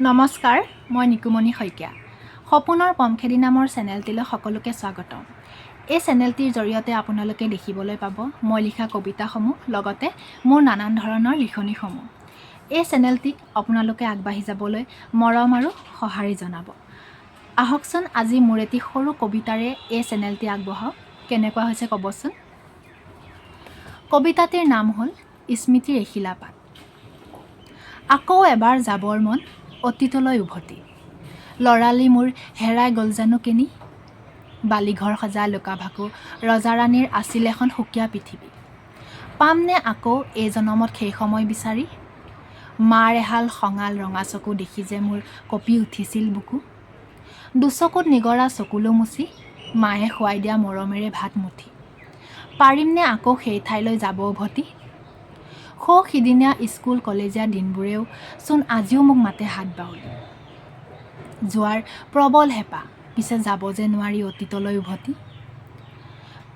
নমস্কাৰ, মই নিকুমণি শইকীয়া। সপোনৰ পমখেদি নামৰ চেনেলটিলৈ সকলোকে স্বাগতম। এই চেনেলটিৰ জৰিয়তে আপোনালোকে দেখিবলৈ পাব মই লিখা কবিতাসমূহ, লগতে মোৰ নানান ধৰণৰ লিখনিসমূহ। এই চেনেলটিক আপোনালোকে আগবাঢ়ি যাবলৈ মৰম আৰু সঁহাৰি জনাব। আহকচোন, আজি মোৰ এটি সৰু কবিতাৰে এই চেনেলটি আগবঢ়াওঁ। কেনেকুৱা হৈছে ক'বচোন। কবিতাটিৰ নাম হ'ল স্মৃতিৰ এখিলা পাত। আকৌ এবাৰ যাবৰ মন অতীতলৈ উভতি। ল'ৰালি মোৰ হেৰাই গ'ল জানো কেনি? বালিঘৰ সজা লুকা ভাকু, ৰজা ৰাণীৰ আছিল এখন সুকীয়া পৃথিৱী। পামনে আকৌ এই জনমত সেই সময় বিচাৰি? মাৰ এহাল খঙাল ৰঙা চকু দেখি যে মোৰ কঁপি উঠিছিল বুকু। দুচকুত নিগৰা চকুলো মুচি মায়ে খুৱাই দিয়া মৰমেৰে ভাত মুঠি। পাৰিমনে আকৌ সেই ঠাইলৈ যাব উভতি? সৌ সিদিনা স্কুল কলেজীয়া দিনবোৰেও চোন আজিও মোক মাতে হাত বাউলি। যোৱাৰ প্ৰবল হেঁপাহ, পিছে যাব যে নোৱাৰি অতীতলৈ উভতি।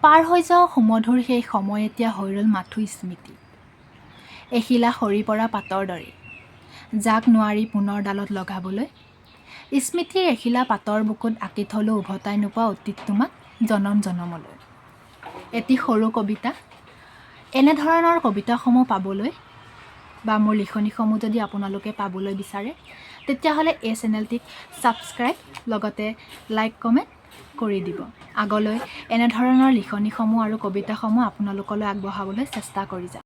পাৰ হৈ যোৱা সুমধুৰ সেই সময় এতিয়া হৈ ৰ'ল মাথো স্মৃতি, এখিলা সৰি পৰা পাতৰ দৰে, যাক নোৱাৰি পুনৰ ডালত লগাবলৈ। স্মৃতিৰ এখিলা পাতৰ বুকুত আঁকি থলোঁ উভতাই নোপোৱা অতীত তোমাক জনম জনমলৈ। এটি সৰু কবিতা। এনেধৰণৰ কবিতাসমূহ পাবলৈ বা মোৰ লিখনিসমূহ যদি আপোনালোকে পাবলৈ বিচাৰে, তেতিয়াহ'লে এই চেনেলটিক ছাবস্ক্ৰাইব, লগতে লাইক, কমেণ্ট কৰি দিব। আগলৈ এনেধৰণৰ লিখনিসমূহ আৰু কবিতাসমূহ আপোনালোকলৈ আগবঢ়াবলৈ চেষ্টা কৰি যাম।